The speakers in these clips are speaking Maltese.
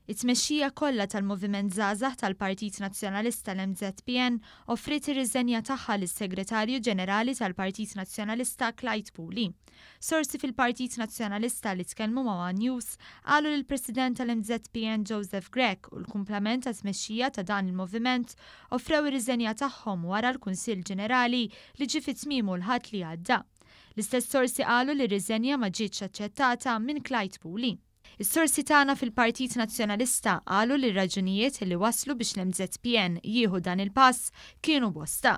It-tmexxija kollha tal-Moviment Żgħażagħ tal-Partit Nazzjonalista l-MŻPN offriet ir-riżenja tagħha lis-Segretarju Ġenerali tal-Partit Nazzjonalista Clyde Puli. Sorsi fil-Partit Nazzjonalista li tkellmu ma' one News qalu li l-President tal-MŻPN Joseph Grech u l-kumplament tat-tmexxija ta' dan il-moviment offrew ir-riżenja tagħhom wara l-Kunsill Ġenerali li ġie fi tmiemu l-Ħadd li għadda. L-istess sorsi qalu li r-riżenja ma ġietx aċċettata minn Clyde Puli. Is-sorsi tagħna fil-Partit Nazzjonalista qalu li r-raġunijiet li wasslu biex l-MŻPN jieħu dan il-pass kienu bosta.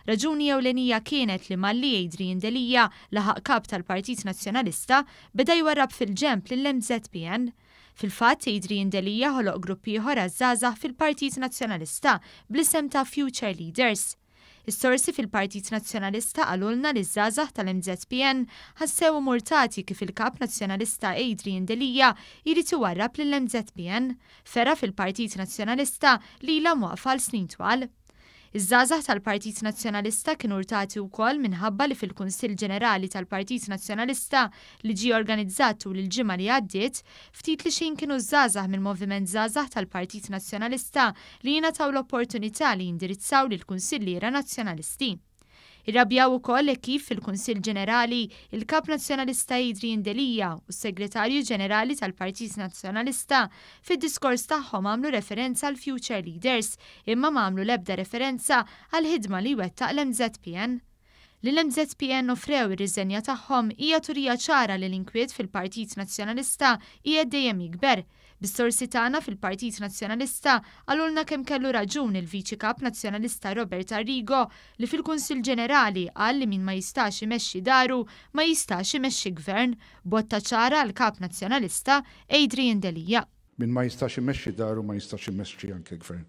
Raġuni ewlenija kienet li malli Adrian Delia laħaq Kap tal-Partit Nazzjonalista beda jwarrab fil-ġenb lill-MŻPN. Fil-fatt Adrian Delia ħoloq grupp ieħor għaż-żgħażagħ fil-Partit Nazzjonalista bl-isem ta' Future Leaders. Is-sorsi fil-Partit Nazzjonalista qalulna li ż-żgħażagħ tal-MŻPN ħassewhom urtati kif il-Kap Nazzjonalista Adrian Delia jrid iwarrab lill-MŻPN, fergħa fil-Partit Nazzjonalista li ilha mwaqqfa għal snin twal. Iż-żgħażagħ tal-Partit Nazzjonalista kienu urtati wkoll minħabba li fil-Kunsill Ġenerali tal-Partit Nazzjonalista li ġie organizzat tul il-ġimgħa li għaddiet, ftit li xejn kienu ż-żgħażagħ mill-Moviment Żgħażagħ tal-Partit Nazzjonalista li jingħataw l-opportunità li jindirizzaw lill-Kunsilliera Nazzjonalisti. Irrabjaw ukoll hekk kif fil-Kunsill Ġenerali, il-Kap Nazzjonalista Adrian Delia u s-Segretarju Ġenerali tal-Partit Nazzjonalista fid-diskors tagħhom għamlu referenza għall-Future Leaders imma ma għamlu l-ebda referenza għall-ħidma li jwettaq l-MŻPN. Li l-MŻPN offrew ir-riżenja tagħhom hija turija ċara li l-inkwiet fil-Partit Nazzjonalista qiegħed dejjem jikber. Bis-sorsi tagħna fil-Partit Nazzjonalista qalulna kemm kellu raġun il-Viċi Kap Nazzjonalista Robert Arrigo li fil-Kunsill Ġenerali qal li min ma jistax imexxi daru ma jistax imexxi Gvern, botta ċara għall-Kap Nazzjonalista Adrian Delia. Min ma jistax imexxi daru ma jistax imexxi anke Gvern.